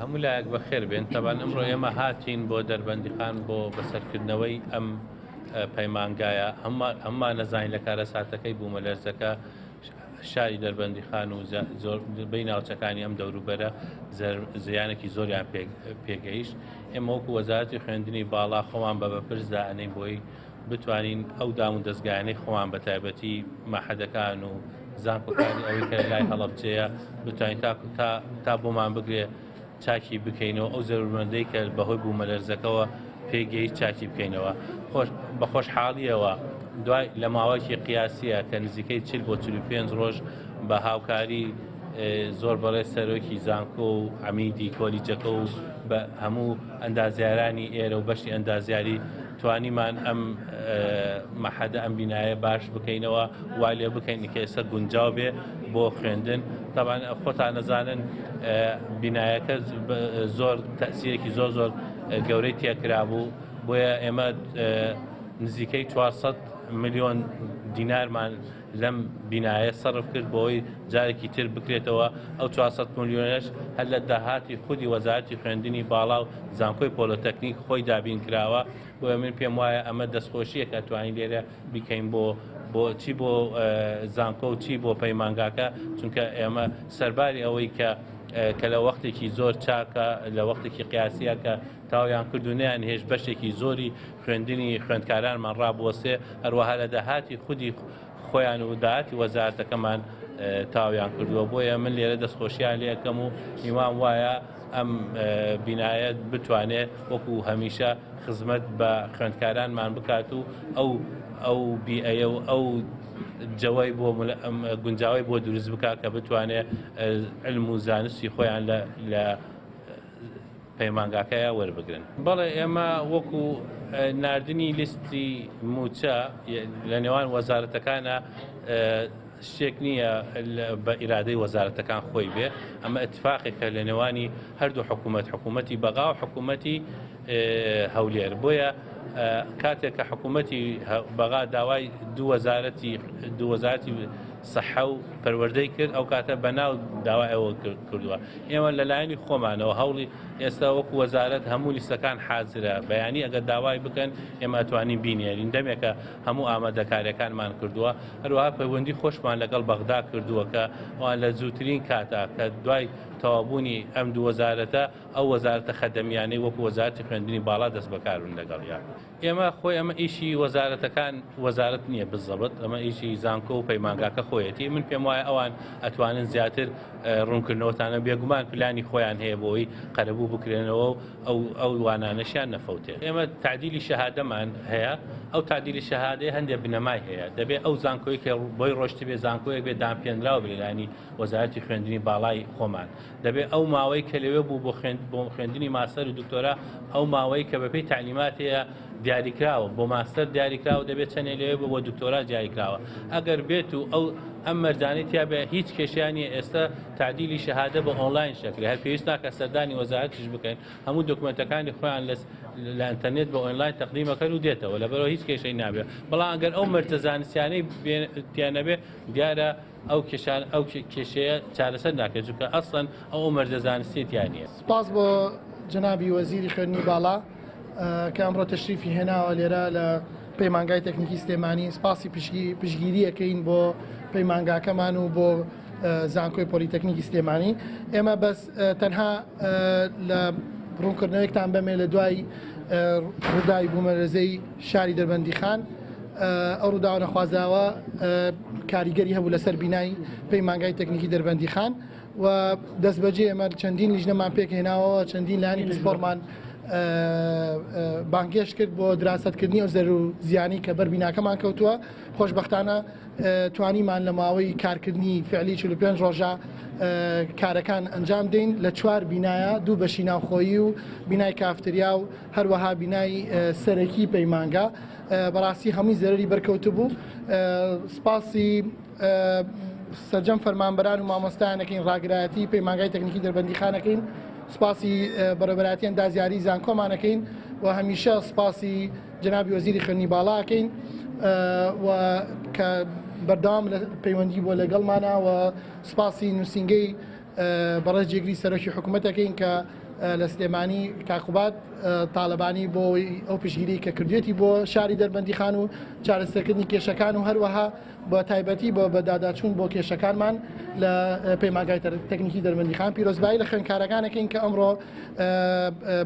هەموو لایەک بەخێر بێن. تەبعەن ئەمڕۆ ئێمە هاتین بۆ دەربەندیخان بۆ بەسەرکردنەوەی ئەم پەیمانگایە. هەموومان نەزانین لە کارەساتەکەی بوومەلەرزەکە شاری دەربەندیخان و زۆربەی ناوچەکانی ئەم دەوروبەرە زیانێکی زۆریان پێگەیشت. ئێمە وەکو وەزارەتی خوێندنی باڵا خۆمان بە بەپرس دائەنێین بۆی بتوانین ئەو دام و دەزگایانەی خۆمان بە تایبەتی مەحەدەکان و زانکۆکانی ئەوەی کە لای هەڵەبجەیە بتوانین تا تا تا بۆمان بگرێ چاکی بکەینەوە ئەو زەرورمەندەی کە بەهۆی بوومەلەرزەکەوە پێگەیشت چاکی بکەینەوە خۆش بە خۆشحاڵیەوە دوای لە ماوەیەکی قیاسیە کە نزیکەی 40 بۆ 45 ڕۆژ بە هاوکاری زۆر بەڕێز سەرۆکی زانکۆ و عەمیدی کۆلیجەکە و بە هەموو ئەندازیارانی ئێرە و بەشی ئەندازیاری توانیمان ئەم مەحەدە ئەم بینایە باش بکەینەوە وا لێ بکەین کە ئێستا گونجاو بێ بۆ خوێندن تەبعەن خۆتان نەزانن بینایەکە زۆر تەسیرێکی زۆر زۆر گەورەی تێکرابوو بۆیە ئێمە نزیکەی 400 ملیۆن دینارمان لەم بینایە سەرف کرد بۆی جارێکی تر بکرێتەوە، ئەو 400 ملیۆنەش هەر لە داهاتی خودی وەزارەتی خوێندنی باڵا و زانکۆی پۆلۆتەکنیک خۆی دابین کراوە، بۆیە من پێم وایە ئەمە دەستخۆشییەکە توانین لێرە بیکەین بۆ بۆ چی بۆ زانکۆ و چی بۆ پەیمانگاکە، چونکە ئێمە سەرباری ئەوەی کە کە لە وەختێکی زۆر چاکە لە وەختێکی قیاسیە کە تەواویان کرد و نەیانهێشت بەشێکی زۆری خوێندنی خوێندکارانمان ڕابوەستێ، هەروەها لە داهاتی خودی خۆیان و داهاتی وەزارەتەکەمان تەواویان کردووە، بۆیە من لێرە دەستخۆشیان لێ ئەکەم و هیوام وایە ئەم بینایە بتوانێ وەکو هەمیشە خزمەت بە خوێندکارانمان بکات و ئەو ئەو بیئەیە و ئەو جەوەی بۆ گونجاوی بۆ دروست بکات کە بتوانێ علم و زانستی خۆیان لە پەیمانگاکەیە وەربگرن. بەڵێ ئێمە وەکو ناردنی لیستی مووچە لە نێوان وەزارەتەکانە شتێک نییە بە ئیرادەی وەزارەتەکان خۆی بێ ئەمە ئەتفاقێکە لە نێوانی هەردوو حکوومەت حکوومەتی بەغا و حکوومەتی هەولێر بۆیە کاتێک کە حکوومەتی بەغا داوای دوو وەزارەتی دوو وەزارەتی سەحە و پەروەردەی کرد ئەو کاتە بەناو داوای ئەوە کردووە ئێمە لە لایەنی خۆمانەوە هەوڵی ئێستا وەکو وەزارەت هەموو لیستەکان حازرە بەیانی ئەگەر داوای بکەن ئێمە ئەتوانین بینێرین دەمێکە هەموو ئامادەکاریەکانمان کردووە هەروەها پەیوەندی خۆشمان لەگەڵ بەغدا کردووە کە ئەوان لە زووترین کاتا کە دوای تەوابوونی ئەم دوو وەزارەتە ئەو وەزارەتە خەدەمیانەی وەکو وەزارەتی خوێندنی باڵا دەست بەکاربن لەگەڵیان. ئێمە خۆی ئەمە ئیشی وەزارەتەکان وەزارەت نییە بزەبت ئەمە ئیشی زانکۆ و پەیمانگاکە خۆیەتی من پێم وایە ئەوان ئەتوانن زیاتر ڕوونکردنەوەتانە بێگومان پلانی خۆیان هەیە بۆی قەرەبوو بکرێنەوە و ئەو ئەو وانانەشیان نەفەوتێت ئێمە تعدیلی شەهادەمان هەیە ئەو تعدیلی شەهادەیە هەندێک بنەمای هەیە دەبێت ئەو زانکۆی کە بۆی ڕۆشتبێ زانکۆیەک بێ دانپێنراو بێ لەلایەنی وەزارەتی خوێندنی باڵای خۆمان دەبێت ئەو ماوەی کە لەوێ بوو بۆ خوێند بۆ خوێندنی ماستەر و دکتۆرا ئەو ماوەی کە بەپێی تەعلیمات هەیە دیاریکراوە بۆ ماستەر دیاریکراوە دەبێت چەندێ لەوێ بۆ بۆ دکتۆرا دیاریکراوە ئەگەر بێت و ئەو ئەم مەرجانەی تیا بێ هیچ کێشیان نییە ئێستا تعدیلی شەهادە بە ئۆنلاین شەکرێ هەر پێویست ناکە سەردانی وەزارەتیش بکەن هەموو دۆکمنتەکانی خۆیان لە لە ئینتەرنێت بە ئۆنلاین تەقدیمەکەن و دێتەوە لەبەرەوە هیچ کێشەی نابێت بەڵام ئەگەر ئەو مەرجە زانستیانەی تیا نەبێ دیارە ئەو کێشان ئەو کێشەیە چارەسەر ناکرێت چونکە ئەسڵەن ئەو ئەو مەرجە زانستیە تیا نییە. سپاس بۆ جەنابی وەزیری خوێندنی باڵا کە ئەمڕۆ تەشریفی هێناوە لێرە لە پەیمانگای تەکنیکی سلێمانی سپاسی پشتگیری ئەکەین بۆ پەیمانگاکەمان و بۆ زانکۆی پۆلیتەکنیکی سلێمانی ئێمە بەس تەنها لە ڕوونکردنەوەیەکتان بەمێ لە دوای ڕووداوی بوومەلەرزەی شاری دەربەندیخان ئەو ڕووداوە نەخوازراوە کاریگەری هەبوو لەسەر بینای پەیمانگای تەکنیکی دەربەندیخان و دەستبەجێ ئێمە چەندین لیژنەمان پێکهێناوە چەندین لایەنی پسپۆڕمان بانگێشت کرد بۆ دراستکردنی ئەو زەرر و زیانی کە بەر بیناکەمان کەوتووە خۆشببختانە توانیمان لە ماوەی کارکردنی فعلی 45 ڕۆژە کارەکان ئەنجام دەین لە چوار بینایە دوو بەشی ناوخۆیی و بینای کافتریا و هەروەها بینای سەرەکی پەیمانگا بەڕاستی هەمووی زەرەری بەرکەوتبوو سپاسی سەرجەم فەرمانبەران و مامۆستایانەکەین ڕاگرایەتی پەیمانگای تەکنیکی دەربەندیخانەکەین سپاسی بەڕێوەبەرایەتی ئەندازیاری زانکۆمانەکەین و هەمیشە سپاسی جەنابی وەزیری خوێندنی باڵاکەین و کە بەردەوام لە پەیوەندی بۆ لەگەڵمانە و سپاسی نووسینگەی بەڕێز جێگری سەرۆکی حکوومەتەکەین کە لە سلێمانی کاک قوباد تاڵەبانی بۆ ئەو پشتگیری کە کردوێتی بۆ شاری دەربەندیخان و چارەسەرکردنی کێشەکان و هەروەها بە تایبەتی بۆ بەداداچوون بۆ کێشەکانمان لە پەیمانگای تەکنیکی دەربەندیخان. پیرۆزبایی لە خوێندکارەکانەکەین کە ئەمڕۆ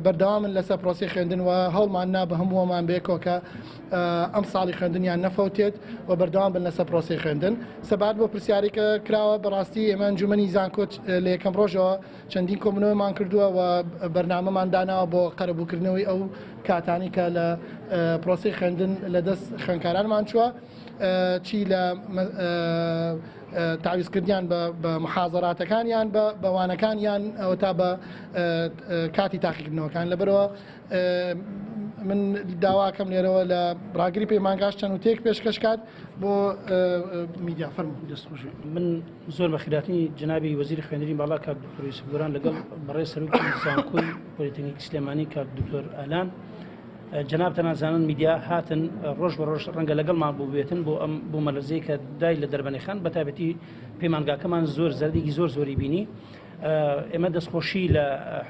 بەردەوامن لەسەر پرۆسەی خوێندن و هەوڵمان نا بە هەمووەمان بێکەوە کە ئەم ساڵی خوێندنیان نەفەوتێت و بەردەوام بن لەسەر پرۆسەی خوێندن. سەبارەت بۆ پرسیاری کە کراوە، بەڕاستی ئێمە ئەنجومەنی زانکۆ لە یەکەم ڕۆژەوە چەندین کۆبوونەوەمان کردووە و بەرنامەمان داناوە بۆ قەرەبووکردنەوەی ئەو کاتانی کە لە پرۆسەی خوێندن لە دەست خوێندکارانمان چووە، چی لە تاویزکردنیان بە محازەراتەکانیان، بە وانەکانیان، ئەوە تا بە کاتی تاقیکردنەوەکان. لەبەرەوە من داواکەم لێرەوە لە ڕاگری پەیمانگاش چەند وتەیەک پێشکەش کات بۆ میدیا. فەرموو. دەستخۆش. من زۆر بە خیراتنی جەنابی وەزیری خوێندنی باڵا کاک دکتۆر یوسف گۆران لەگەڵ بەڕێز سەرۆکی زانکۆی پۆلیتەکنیکی سلێمانی کاک دکتۆر ئالان، جەنابتان ئازانن میدیا هاتن ڕۆژ بە ڕۆژ ڕەنگە لەگەڵمان بووبێتن بۆ ئەم بوومەلەرزەی کە دای لە دەربەنیخان، بە تایبەتی پەیمانگاکەمان زۆر زەردێکی زۆر زۆری بینی. ئێمە دەستخۆشی لە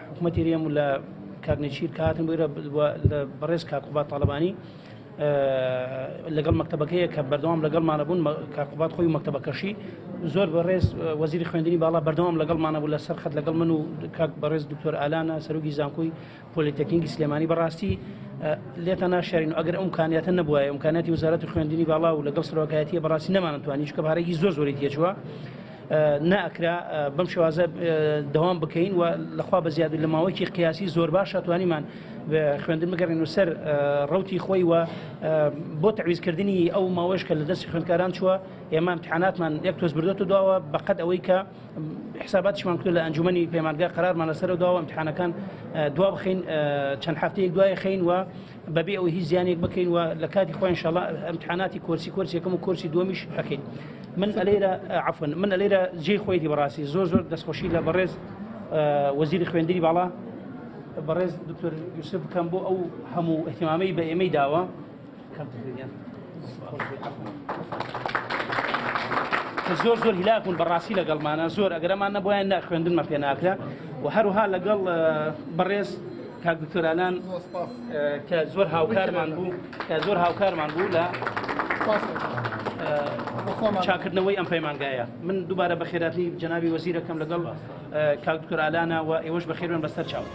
حکوومەتی رێم و لە کاک نێچیر کە هاتن بۆ لە بەڕێز کاک قوباد تاڵەبانی لەگەڵ مەکتەبەکەیە کە بەردەوام لەگەڵمانە بوون، کاک قوباد خۆی و مەکتەبەکەشی. زۆر بەڕێز وەزیری خوێندنی باڵا بەردەوام لەگەڵمانە بوو لەسەر خەت لەگەڵ من و کاک بەڕێز دکتۆر ئالانە سەرۆکی زانکۆی پۆلیتەکنیکی سلێمانی. بەڕاستی لێتان ناشارین و ئەگەر ئەم ئیمکانیاتە نەبوایە، ئیمکانیاتی وەزارەتی خوێندنی باڵا و لەگەڵ سەرۆکایەتیە، بەڕاستی نەمانتوانی، چونکە پارەیەکی زۆر زۆری تێچووە، ناکرا بەم شێوازە دەوام بکەین. و لەخوا بە زیاد لە ماوەیەکی قیاسی زۆر باشە توانیمان خوێندن بگەڕێن و سەر ڕوتی خۆی و بۆ تەعویزکردنی ئەو ماوەش کە لە دەستی خوێندکاران چووە، ئێمە امتحاناتمان یەک تۆز بردۆتە دواوە بەقەد ئەوەی کە حساباتیشمان کردو لە ئەنجومەنی پەیمانگا قەرارمان لەسەر داوە امتحانەکان دوا بخەین، چەند هەفتەیەک دوای خەین و بەبێ ئەوەی هیچ زیانێک بکەین و لە کاتی خۆی ئینشاءاللە امتحاناتی کۆرسی کۆرسی یەکەم و کۆرسی دووەمیش ئەکەین. من ئەلێرە عفوا من ئەلێرە جێی خۆیەتی بەڕاستی زۆر زۆر دەستخۆشی لە بەڕێز وەزیری خوێندنی باڵا بەڕێز دکتۆر یوسف بکەم بۆ ئەو هەموو اهتمامەی بە ئێمەی داوە کە زۆر زۆر هیلاک بوون بەڕاستی لەگەڵمانە زۆر ئەگەرەمان نەبوویان نە خوێندنمان پێ ناکرا. و هەروها لەگەڵ بەڕێز کاک دکتۆر ئالان کە زۆر هاوکارمان بوو، کە زۆر هاوکارمان بوو لە چاکردنەوەی ئەم پەیمانگایە. من دووبارە بەخێراتنی جەنابی وەزیرەکەم لەگەڵ کاک دکتۆر ئالانە و ئێوەش بەخێربێن بەسەر چاو.